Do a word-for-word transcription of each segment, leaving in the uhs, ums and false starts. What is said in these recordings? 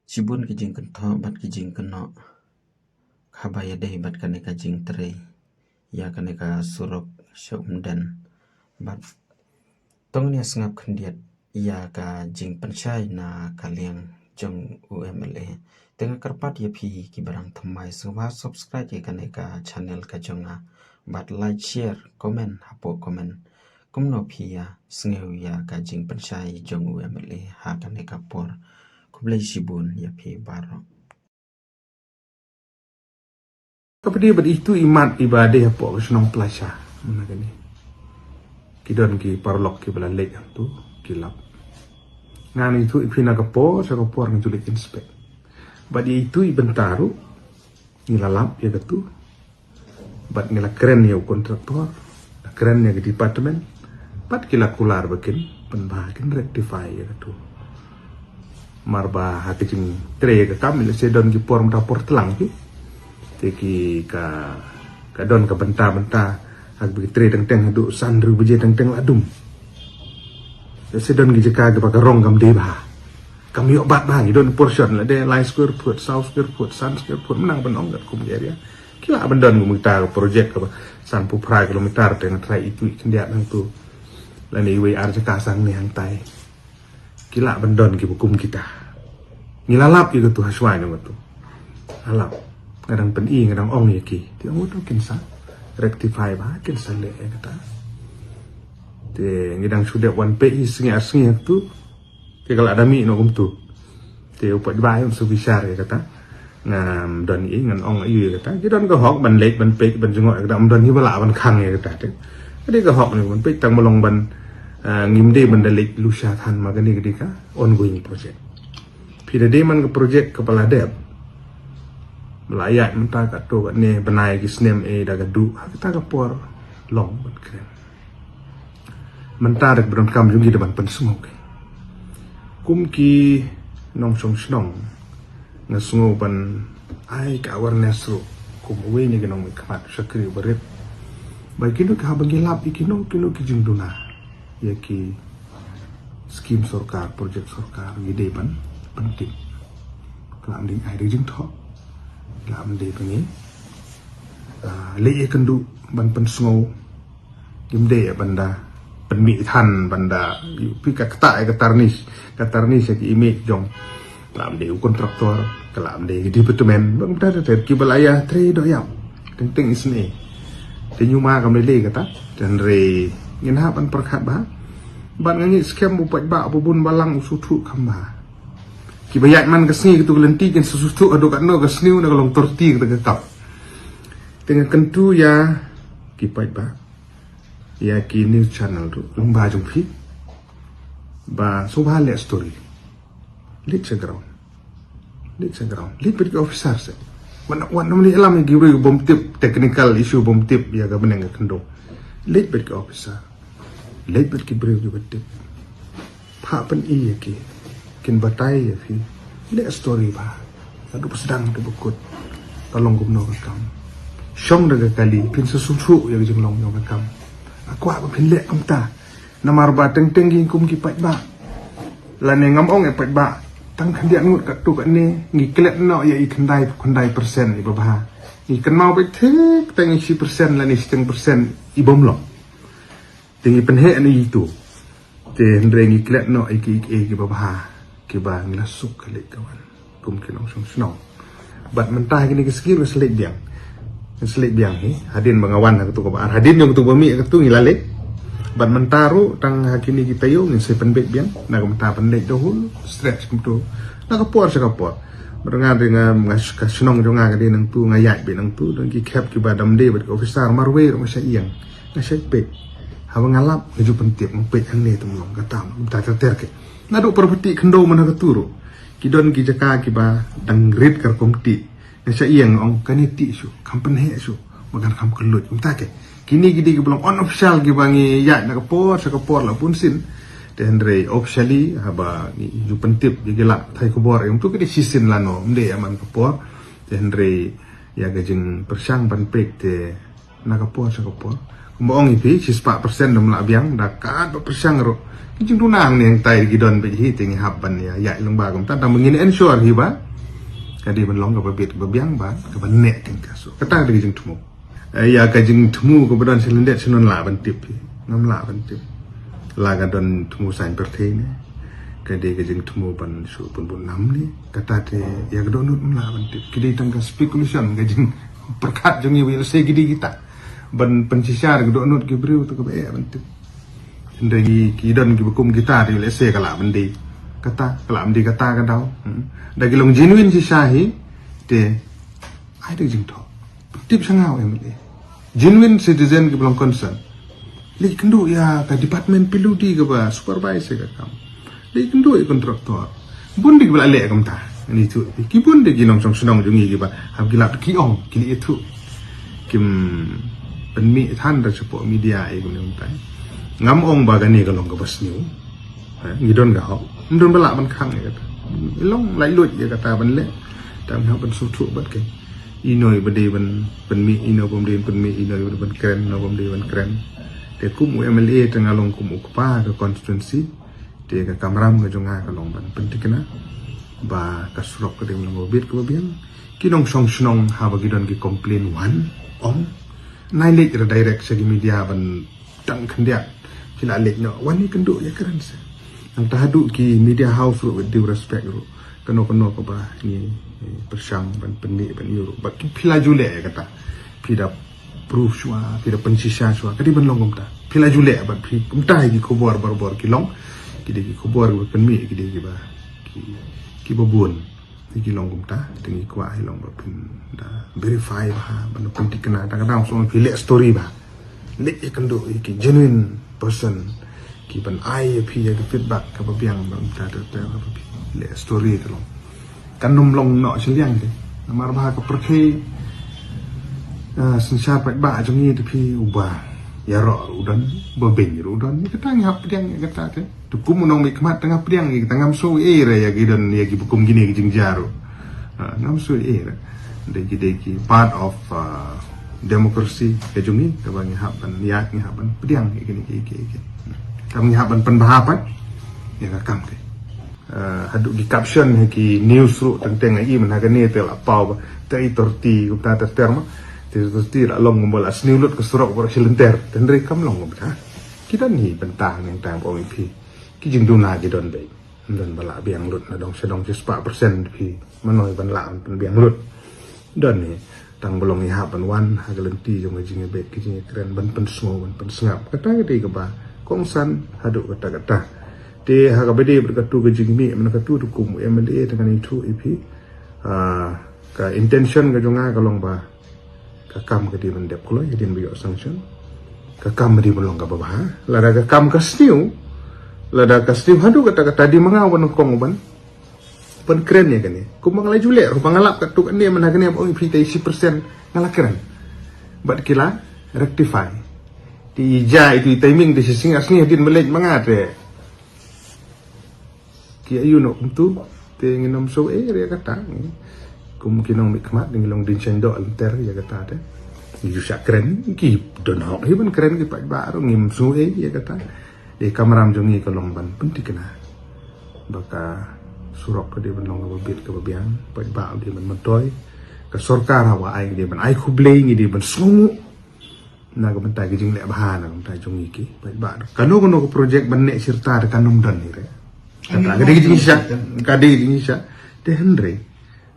Shibun ki jingkynthoh bad ki jingkynnoh haba ïadei bad kane ka jingtrei ïa kane ka surok sha Umden. Bad tang ïa sngap khyndiat ïa ka jingpynshai na ka liang jong u M L A. Te nga kyrpad ïa phi kiba dang thymmai sngewbha subscribe ïa kane ka channel ka jong nga bad like, share, comment hapoh comment kumno phi ïa sngew ïa ka jingpynshai jong u M L A ha kane ka por. Khublei shibun ïa phi baroh. Ka pdeng bad itu imat iba dei hapoh ka shnong Plasha. Mana kane ki don ki paralok kiba la leit hangtu ki lap. Ngan itu i phi na ka por sha ka por ngan ju leit inspect. Bad itu i bynta ruh ngi la lap ïa katu. Bad ngi la kren ïa u kontraktor, la kren ïa ka department bad ki la kular ba kin pynbha, kin rectify ïa katu. Mar ba ha ka jingtrei ïa ka kam, lehse don ki por mynta por tlang ki. Te ki ka, ka don ka bynta bynta ha kaba ki trei teng teng haduh san hynriew baje teng teng la dum. Lehse don ki jaka kiba ka rong kam dei bha. Kam ïoh bat bha, ngi don portion la dei lai square foot, saw square foot, san square foot, mynta ban ong katkum ki area. Ki lah ban don kum kita ka project kaba sanphew phra kilometer te nga tharai itu i khyndiat hangtu. Lane iwei ar jaka sang ne hangtai. Ki lah ban don kiba kum kita. Ngi la lap ïa katu ha shwa ne katu. La lap. Nga dang pyni, nga dang ong ïa ki. Te ong katu kin sa rectify bha, kin sa leh ïa kata. Te ngi dang shu dep wan peit hi sngi ar sngi hangtu. Te ka la da mih noh kumtu. Te u paidbah un sa bishar ïa kata. Ngam don ei ngan ong aïu ïa kata. Ki don ka hok ban leit ban peit ban jngoh ïa kata, ym don hi ba lah ban khang ïa kata te. Ka dei ka hok ne ban peit, tang ba long ban, ah, ngim dei ban da leit lusha than, ma kane ka dei ka ongoing project. Phi da dei man ka project kaba la dep, ba la ïaid mynta katto katne bnai ki snem, eh, da ka duh ha kata ka por long ban kren. Mynta da kaba donkam jong ngi da ban pynsngew ki. Kum ki nongshong shnong nga sngew ban ai ka awareness ruh kum uwei na ki nongmihkhmat shakri barit. Ba kino ki, haba ngi lap ïa kino kino ki jingduna ïa ki skim sorkar, project sorkar, ngi dei ban pyntip. Ka la ym dei ai da jingthoh, ka la ym dei ba ngi, ah, leh ïakynduh ban pynsngew. Kim dei ban da pynmih than ban da, ïa phi, ka ktah ïa ka tarnish, ka tarnish ïa ka image jong, ka la ym dei u kontraktor, ka la ym dei ka department, bad kumta ter ter kiba la ïatrei doh ïap teng teng isynei. Te ngi ma kam lei lei kata, te hynrei ngin hap ban pyrkhat bha. Bad nga ngeit skhem u paidbah ba bun balang u sngewthuh kham bha. Kiba ïaid man ka sngi katu ka lynti kin sa sngewthuh haduh katno ka sniew na ka long thirty kata ka kap. Te nga kyntu ïa ki paidbah, ïa ki news channel ruh, lyngba jong phi, ba sngewbha leh story. Leit sha ground. Leit sha ground. Leit bad ki officer se. Wat, wat nym leit ïalam ïa ki briew bym tip, technical issue bym tip ïa ka bneng ka khyndew. Leit bad ki officer. Leit bad ki briew kiba tip. Phah pyni ïa ki. Kin batai ïa phi. Leh story bha. Naduh ba sdang haduh ba kut, ka long kumno ka kam. Shong da ka kali, phin sa sngewthuh ïa ka jinglong jong ka kam. Nga kwah ba phin leh kumta. Namar ba teng teng ki kum ki paidbah, lane ngam ong ïa paidbah, tang khyndiat ngut katto katne ngi klet noh ïa i khyndai, khyndai percent iba bha. Ngi kynmaw beit thik tang i shi percent lane shiteng percent i bym long. Te ngi pynheh na itu. Te hynrei ngi klet noh ïa ki, ïa ki, ïa kiba bha, kiba ngi la suk ka leit ka wan kum ki nongshong shnong. Bad mynta ha kine ki sngi ruh nga sa leit biang. Nga sa leit biang hi. Hadien ba nga wan ha katu kaba ar, hadien jong katu ba mih ha katu ngi la leit. Bad mynta ruh tang ha kine ki taïew ngin sa pynbeit biang. Na ka mynta pynleit da whole stretch kumtu. Na ka por sha ka por. Bad nga dei nga, nga sh-, ka shnong jong nga ka dei nangtu, nga ïaid beit nangtu, don ki khep kiba dam dei bad ki officer, marwei ruh nga shait ïeng. Nga shait peit. Haba nga lap nga ju pyntip, nga peit hangne te mlong, kata mynta ter ter ki. Naduh Parvati Khyndew man ha katu ruh, ki don ki jaka kiba dang rit ka rukom tih. Nga shait ïeng, nga ong kane tih shuh, kham pynheh shuh, ba kan kham kylluid, mynta ki. Kine ki dei kiba long unofficial kiba ngi ïaid na ka por sha ka por la bun sien. Te hynrei officially haba ngi ju pyntip ïa ki lad pathai khubor, ïa kumtu ki dei shisien lano, ym dei ïa man ka por. Te hynrei ïa ka jingpyrshang ban peit te na ka por sha ka por. Kumba ong ïa phi, shispah percent dang lah biang, da katba pyrshang ruh. Ki jingduna hangne hangtai ki don beit hi, te ngi hap ban ïa, ïa long ba kumta, tang ba ngin ensure hi ba ka dei ban long kaba bit kaba biang ba, kaba neh tyngka. So kata ka dei ka jingthmu. Eh, ïa ka jingthmu kaba don sha lyndet sha non lah ban tip hi. Ngam lah ban tip. La ka don thmu saiñ pyrthei ne, ka dei ka jingthmu ban shu pynbun nam ne, kata te ïa ka dohnud ngam lah ban tip. Ki dei tang ka speculation, ka jingpyrkhat jong ngi ba ïa lehse ki dei kita ban pynshisha ka dohnud ki briew, te kaba eh ban tip. Hynrei ngi, ki don kiba kum kita te lehse ka lah ban dei kata, ka lah ban dei kata ka daw. Hmm. Da ki long genuine shisha hi, te ai da ka jingthoh. Tip sha nga u M L A, genuine citizen kiba long concern. Leit kynduh ïa ka department P W D kaba supervise ïa ka kam. Leit kynduh ïa contractor. Bun de kiba la leh kumta. Ani tu ki bun de ki nongshong shnong jong ngi kiba hap ki lap ki ong, ki leh ïathuh. Kim pynmih than da shapoh media ïa kumne kumta. Ngam ong ba kane ka long kaba sniew. Ha, ngi don ka hok. Ym don ba lah ban khang ïa kata. Ngi long laitluid ïa kata ban leh. Tang hap ban sngewthuh bad ka, ino ba dei ban pynmih, ino bym dei ban pynmih, ino ba dei ban kren, ino bym dei ban kren. Te kum u M L A te nga long kum u kpa ka constituency. Te ka kamram ka jong nga ka long ban pynthikna ba ka surok ka dei ban long kaba bit kaba biang. Ki nongshong shnong haba ki don ki complain wan ong, nai leit re direct sha ki media ban tang khyndiat. Phi la leit noh, wan ïa kynduh ïa kren se. Nangta haduh ki media house ruh, with due respect ruh, kano kano kaba ngi, ngi pyrshang ban pynmih ban ïoh ruh, bad ki, phi la ju leh ïa kata, phi da proof shuwa, phi da pynshisha shuwa, ka dei ban long kumta. Phi la ju leh bad phi kumta ïa ki khubor barabor ki long. Ki dei ki khubor kiba pynmih, ki dei kiba, ki, kiba bun. Te ki long kumta, te ngi kwah hi long ba phin da verify bha, ban pynthikna, tang ka dang shu phi leh story bha. Leit ïa kynduh ïa ki genuine person, ki ban ai ïa phi ïa ki feedback kaba biang, ban ta ta ta kaba phi leh story te long. Kan ym long noh shiliang te. Namar ba ha ka pyrthei, ah, synshar paidbah jong ngi te phi uba ïaroh ruh u don, uba beiñ ruh u don. Ïa kata ngi hap pdiang ïa kata te. Te kum u nongmihkhmat te nga pdiang ïa kita, ngam shu ïeh re ïa ki don ïa kiba kum kine ki jingjia ruh. Ha, ngam shu ïeh re. Dei ki, dei ki part of, uh, democracy ka jong ngi, kaba ngi hap ban ïaid, ngi hap ban pdiang ïa kine ki, ki, ki. Kaba ngi hap ban pynbha pat ïa ka kam te. Uh, haduh ki caption ha ki news ruh teng teng, i mynta kane te la paw ba thirty thirty kumta ter ter ma. Thirty thirty la long kumba la sniew lut ka surok baroh shi lynter. Te hynrei kam long kumta. Ki don hi bynta nangta ba ong ïa phi. Ki jingduna ki don beit. Don ba lah biang lut na dong sha dong, shispah percent phi. Mano ban lah ban biang lut. Don hi tang ba long ïa hap ban wan ha ka lynti jong ka jingïabit ka jingïakren ban pynsngew ban pynsngap. Kata ka dei kaba kongsan haduh katta katta. Te ha kaba dei bad katu ka jingmih mynta katu, te kum u M L A te ngan ïathuh ïa phi. Ah, ka intention ka jong nga ka long ba ka kam ka dei ban dep kloi, ka dei ban ïoh sanction. Ka kam ka dei ban long kaba bha. Lada ka kam ka sniew, lada ka sniew haduh katta katta, dei ma nga uba nyngkong uban, ban kren ïa kane. Kumba nga la ju leh ruh, ba nga lap katto katne mynta kane ba ong ïa phi thirty percent, nga la kren. Bad ki la rectify. Te ïa itu i timing te shisngi shisngi hadien ba leit ma nga te ki ïa ïoh noh kumtu, te ngin ym shu ïeh re ïa kata. Kum ki nongmihkhmat ngi long dien shaiñdoh lynter ïa kata te. Ngi ju shah kren, ki don hok hi ban kren, ki paidbah ruh ngim shu ïeh ïa kata. Te kamram jong ngi ka long ban pynthikna ba ka surok ka dei ban long kaba bit kaba biang, paidbah u dei ban myntoi, ka sorkar haba ai ka dei ban ai khublei, ngi dei ban sngewnguh na ka bynta ki jingleh bha na ka bynta jong ngi ki paidbah. Kano kano ka project ban neh shirta te kan ym don hi re. Kata ka dei ka jingshisha, ka dei ka jingshisha. Te hynrei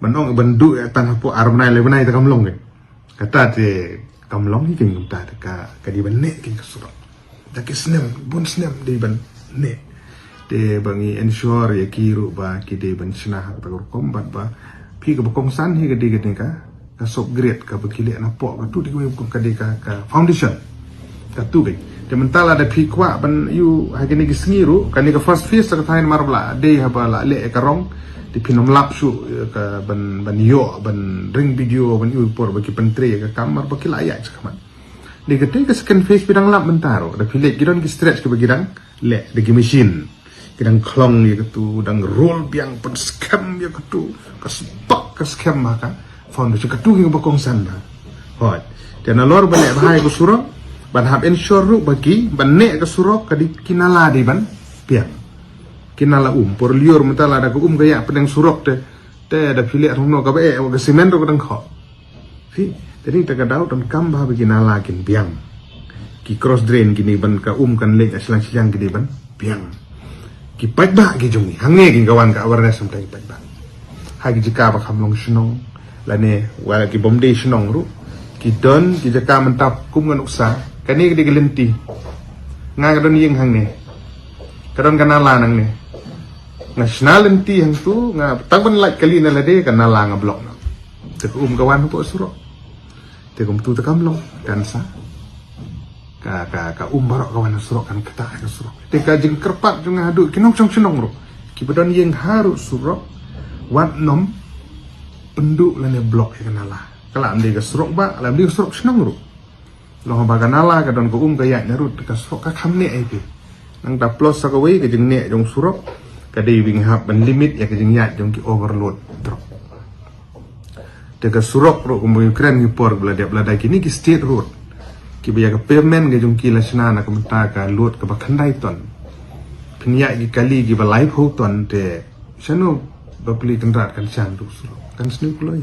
ban ong ban duh ïa tang hapoh ar bnai lai bnai te kam long ke. Kata te kam long hi, ka kumta te ka, ka dei ban neh ka surok. Da ki snem, bun snem dei ban neh. Te ba ngi ensure ïa ki ruh ba ki dei ban shna ha kata ka rukom, bad ba phi kaba kongsan hi ka dei kane ka, ka soap grade kaba ki leh napoh, katu dei kawei ka dei ka, ka foundation. Katu ka. Te mynta lada phi kwah ban ïoh ha kine ki sngi ruh, kane ka first phase ka thain mar ba la dei haba la leh ka rong. Te phin ym lap shuh, eh, ka ban, ban ïoh, ban ring video, ban ïoh por ba ki pyntrei ïa ka kam mar ba ki la ïaid shakhmat. Dei kata ka second phase phi dang lap mynta ruh. Da phi leit ki don ki stretch kiba ki dang leh da ki machine. Ki dang khlong ïa katu, dang roll biang, pynskhem ïa katu. Ka spak, ka skhem ha ka foundation, katu kiba kongsan bha. Hooid. Te nalor ba leh bha ïa ka surok, Ban hap ensure ruh ba ki ban neh ka surok ka dei ki nala dei ban biang. Ki nala um por liur mynta lada ka um ka ïa pdeng surok te te da phi leh rung no kaba eh ka cement ruh ka dang khoh. Phi te dei te ka daw donkam ba ba ki nala kin biang. Ki cross drain kine ban ka um kan leh ka shiliang shiliang ki dei ban biang. Ki paidbah ki jong ngi hangne ki ka wan ka awareness mynta ki paidbah. Ha ki jaka ba kham long shnong lane wat la ki bym dei shnong ruh ki don ki jaka mynta kum ka nuksa. Kane ka dei ka lynti. Nga ka don ïing hangne, ka don ka nala nangne. Nga shna lynti hangtu, nga tang ban lait kali na lade ka nala nga block noh. Te ka um ka wan hapoh surok. Te kumtu te kam long kan sa ka ka ka um baroh ka wan ha surok, kan ktah ka surok. Te ka jingkyrpad jong nga haduh ki nongshong shnong ruh, ki ba don ïing haruh surok, wat nym pynduh lane block ïa ka nala. Ka la ym dei ka surok bah, la ym dei ka surok shnong ruh. Long haba ka nala ka don ka um ka ïaid na rud, ka surok ka kham neh ei phi. Nangta plus sa kawei ka jingneh jong surok ka dei ba ngi hap ban limit ïa ka jingïaid jong ki overload truck. Te ka surok ruh kumba ngi kren ngi por ba la dep, lada kine ki state road kiba ïa ka pavement ka jong ki la shna na ka mynta ka load kaba khyndai ton, phin ïaid ki kali kiba laiphew ton, te shano ba pli kynrad kan shang tu surok? Kan sniew kloi.